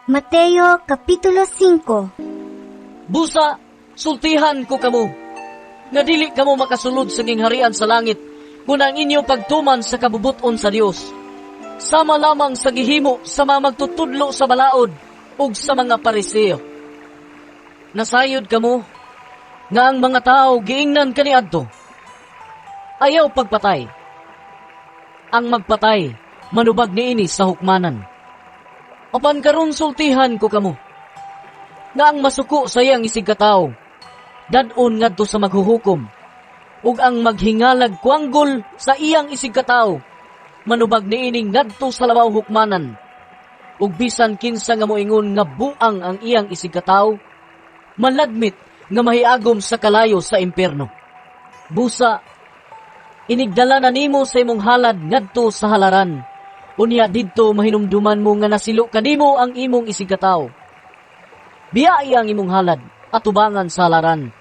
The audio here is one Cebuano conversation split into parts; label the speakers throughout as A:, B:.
A: Mateo Kapitulo 5.
B: Busa, sultihan ko kamo, nga dili kamo makasulod sa gingharian sa langit, kung ang inyo pagtuman sa kabubuton sa Dios sama lamang sa gihimo sa mga magtutudlo sa balaod ug sa mga Pariseo. Nasayod kamo nga ang mga tao giingnan kaniadto, "Ayaw pagpatay. Ang magpatay, manubag niini sa hukmanan." Apan karon sultihan ko kamo, nga ang masuko sa iyang isigkatawo, dad-on ngadto sa maghuhukom, ug ang maghingalag kuanggol sa iyang isigkatawo, manubag niini ngadto sa labaw hukmanan. Ug bisan kinsa nga moingon nga buang ang iyang isigkatawo, malagmit nga mahiagom sa kalayo sa impierno. Busa, inigdala na nimo sa imong halad ngadto sa halaran, unya didto mahinumduman mo nga nasilo kanimo ang imong isigkatawo. Biyai ang imong halad atubangan sa halaran,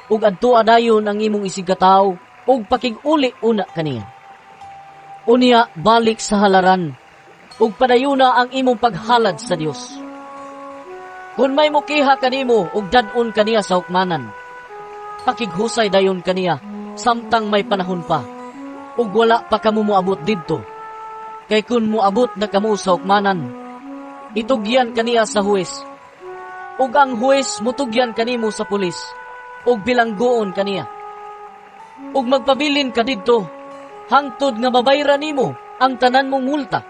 B: ug adtoa dayon ang imong isigkatawo ug pakig-uli una kaniya. Unya balik sa halaran ug padayuna ang imong paghalad sa Dios. Kung may mukiha kanimo ug dad-on kaniya sa hukmanan, pakighusay dayon kaniya samtang may panahon pa ug wala pa kamo moabot didto. Kay kun moabot na kamo sa hukmanan, itugyan kaniya sa huwes, ug ang huwes mutugyan kanimo sa pulis ug bilanggoon kaniya. Ug magpabilin ka didto hangtod nga mabayran nimo ang tanan mong multa.